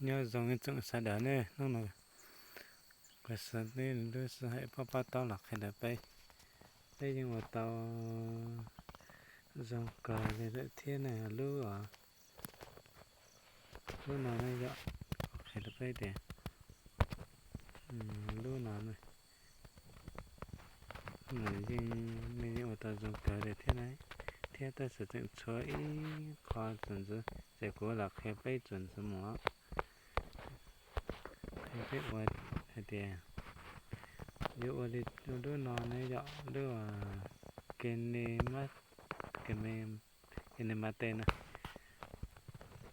Nyob zoo ib tsoom sawv daws ne, hnub no kuv xa tib lub sij hawm pab pab taub los qhia rau peb, peb yeej ua tau zoo kawg li lawm thiab ne. Lub, lub no ne yom, qhia rau peb tias lub no ne, yeej, nej yeej ua tau zoo kawg li thiab na, thiab tab sis tseem tshuav ib qho txuas ntxiv, ces kuv los qhia peb txuas ntxiv mus. Qhia peb ua hais tias yuav ua li lub no ne yom, lub KineMaster no,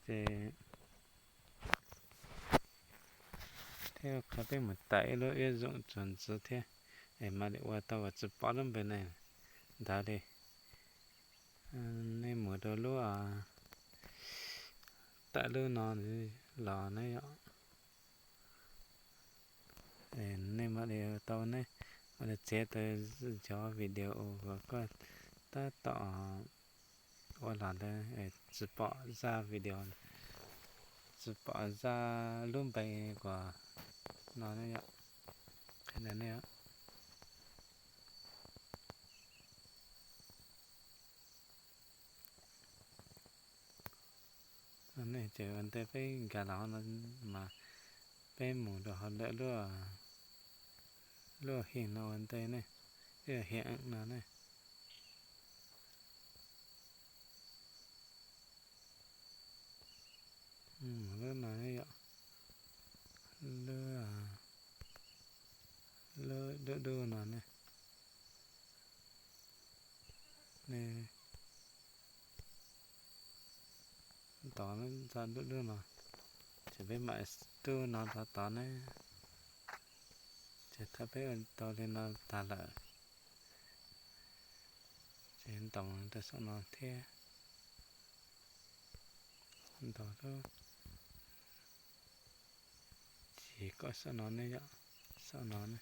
ces thiab qhia peb mus tawm ib lub ib zoom txuas ntxiv thiab, es mam li ua tau uas tsis pom lub npe ne ntawd li. Nej mus rau lub, tawm lub no los ne yom, nej mam li tau ne, mam li txiav tau cov video uas koj tab tom ua los ntawd, tsis pom zaj video, tsis pom zaj lub npe uas no ne yom, qhia ntawd ne yom. Nej ces ua ntej peb nkag los no mas peb mus rau hauv lawm lub, lub him no ua ntej ne, lub him no ne. Lub no yom, lub, lub dub dub no ne. Tod ntxa dub dub no, ces peb mam tub no tod tod ne. Ces thaum peb ua tau li no tag lawm, ces ntaus rau saum no thiab, ntaus lub, ces kom saum no ne yom, saum no ne.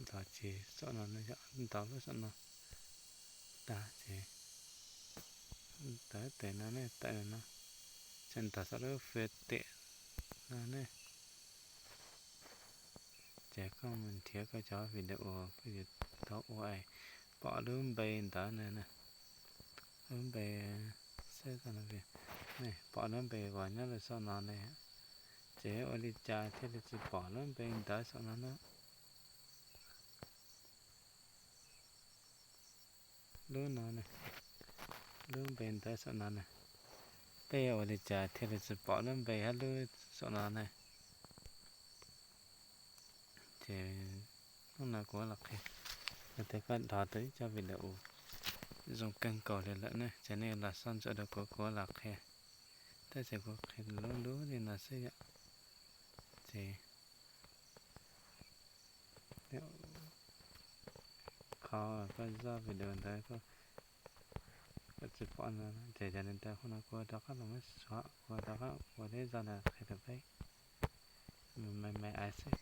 Ntaus ces saum no ne yom, ntaus lub saum no tag ces tawm tes no ne, tawm no, ces ntaus saum lub fem tem no ne. Ces koj mus nrhiav koj cov video uas koj yuav tau ua es pom lub npe ntawd ne, lub npe xwb, pom lub npe uas nyob rau saum no ne, ces ua li cas thiaj li tsis pom lub npe ntawd saum no na. Lub no ne, lub npe ntawd saum no ne, peb yuav ua li cas thiaj li tsis pom lub npe hab lub saum no ne. Ces hnub no kuv los qhia, yog tias koj dhos tau ib co video zoo kawg nkaus li lawm ne, ces nej los soj ntsuam rau kuv, kuv los qhia. Tab sis kuv qhia lub lub li no xwb yom. Ces qhov koj zaj video ntawd koj tsis pom no, ces yog li ntawd hnub no kuv rov qab los muab suav, kuv rov qab ua li zaj no qhia rau peb me me xwb.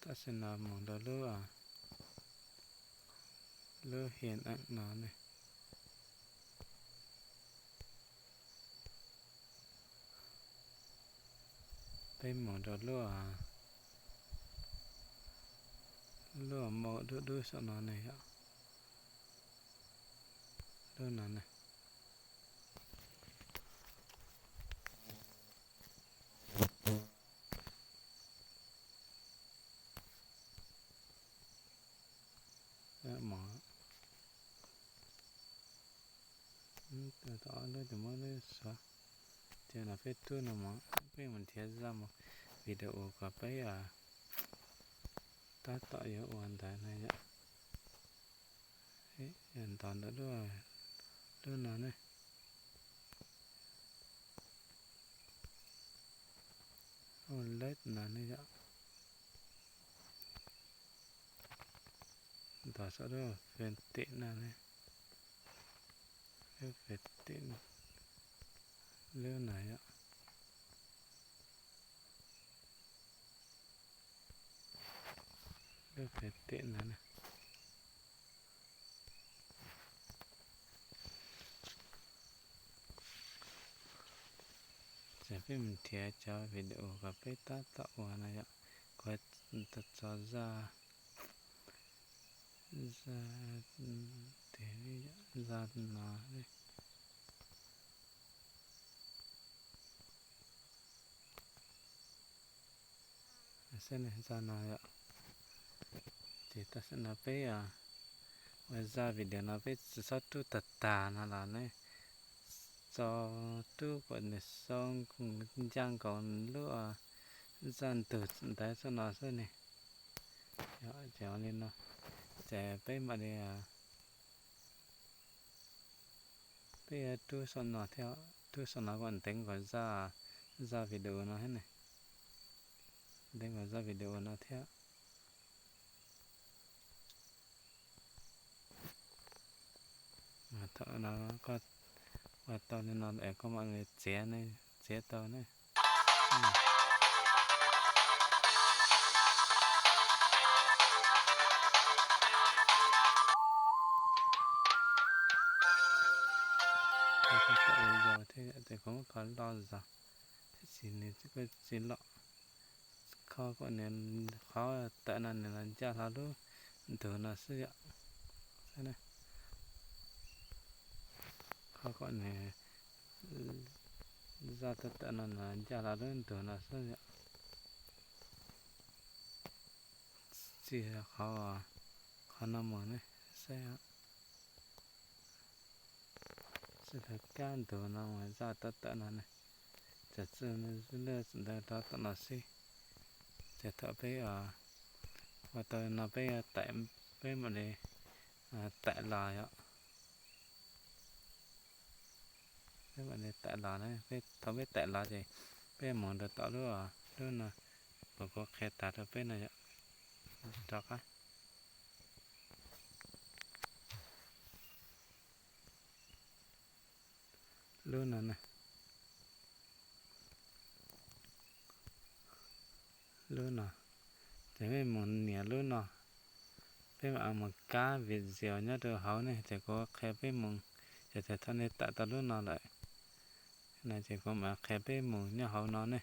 Tam sim no mus rau lub, lub hiam eem no ne. Peb mus rau lub, lub mauj dub dub saum no ne yom. Lub no ne. Mov, tau ob lub ces muab lub suav. Ces no peb tub no mov, peb mus nrhiav zaj mus video kom peb tab tom yuav ua ntawd na yom. Ntaus ntawm lub no ne. Ua lawv no ne yom. Ntaus saum lub fem tim no ne. Lub fem tim, Lub no yom, lub pem tim no na. Ces peb mus nrhiav cov video kom peb tab tom ua no yom. Kuv tso zaj, zaj, zaj no. Xwb ne, zaj no yom. Ces tam sim no peb ua zaj video no peb tsis txhob rub tag tag no los ne, tso rub kom nws xoo ncaj nkaus lub zaj ntug ntawd xwb no xwb ne. Ces ua li no, ces peb mam li, peb rub saum no thiab, rub saum no kom ntev nkaus zaj, zaj video no thiab ne, ntev nkaus zaj video no thiab. Thaum no koj ua tau li no es koj mam li txiav, txiav tau ne. Koj tau ua yau thiab ces kuv muab kho loj zog, tiam sis nws tsis loj. Kho kom nws, qhov tawm no nws los ncaj hlo lub ntug no xwb yom. Kho kom nws, zaj tawm tawm no nws los ncaj hlo lub ntug no xwb yom. Txij qhov, qhov no mus ne, saib, txij lub kab ntug no mus zaj tawm tawm no ne, ces txij lub ntawd rov tom no xwb. Ces thaum peb ua tau no peb, peb mam li taim los yom. Peb mam li taim los na, thaum peb taim los ces peb mus rau tom lub, lub no, kuv kuv qhia tas rau peb no yom. Rov qab lub no na, lub no, ces peb mus nias lub no, peb mam mus kab video nyob rau hauv ne, ces kuv qhia peb mus, ces thaum nej taim tau lub no lawm no ces kuv mam qhia peb mus nyob hauv no ne.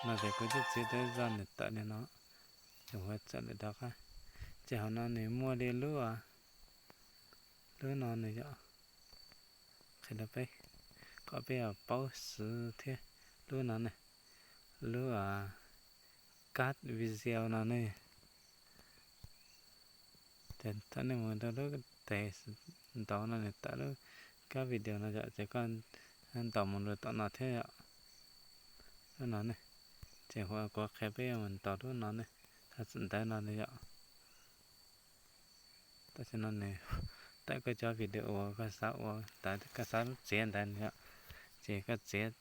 No ces kuv twb txiav tau zaj nws tawm li no, ces kuv txawm li rov qab. Ces hauv no nws muaj li lub, lub no nws yom, qhia rau peb kom peb paub xwv thiab. Lub no ne, lub kab video no ne. Ces thaum nej mus rau lub tes ntaus no nws tawm lub kab video no yom, ces koj ntaus mus rau tom no thiab yom. Lub no ne, ces kuv qhia peb mus ntaus lub no ne, thaum txawm ntawd no yom. Tam sim no nws tawm koj cov video uas koj xav ua, koj xav txiav ntawd yom, ces koj txiav,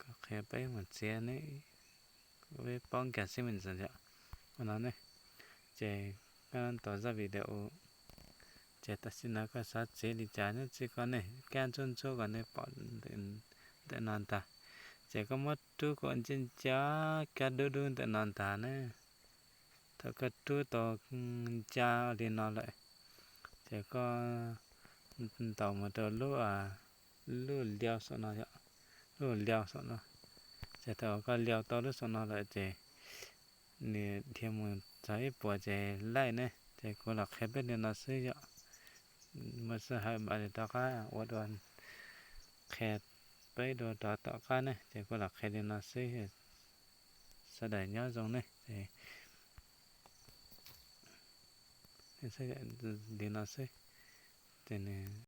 koj qhia peb mus txiav ne, peb paub nkag siab me ntsis yom. Ua no ne, ces koj ntaus zaj video, ces tam sim no koj xav txiav li cas nyob txij koj ne, kab ntsuab ntsuab kom nej pom ntawm no ntag. Ces koj muab rub kom ncaj ncaj kab dub dub ntawm no ntag ne. Thaum koj rub tau ncaj li no lawm, ces koj ntaus mus rau lub, lub liau saum no yom, lub liau saum no. Ces thaum koj liau tau lub saum no lawm ces nws dhia mus txog ib puas ces laij ne, ces kuv los qhia peb li no xwb yom. Muaj sij hawm mam li rov qab ua dua, qhia peb dua rov tom qab ne, ces kuv los qhia li no xwb. Sawv daws nyob zoo ne, ces li no xwb, ces nws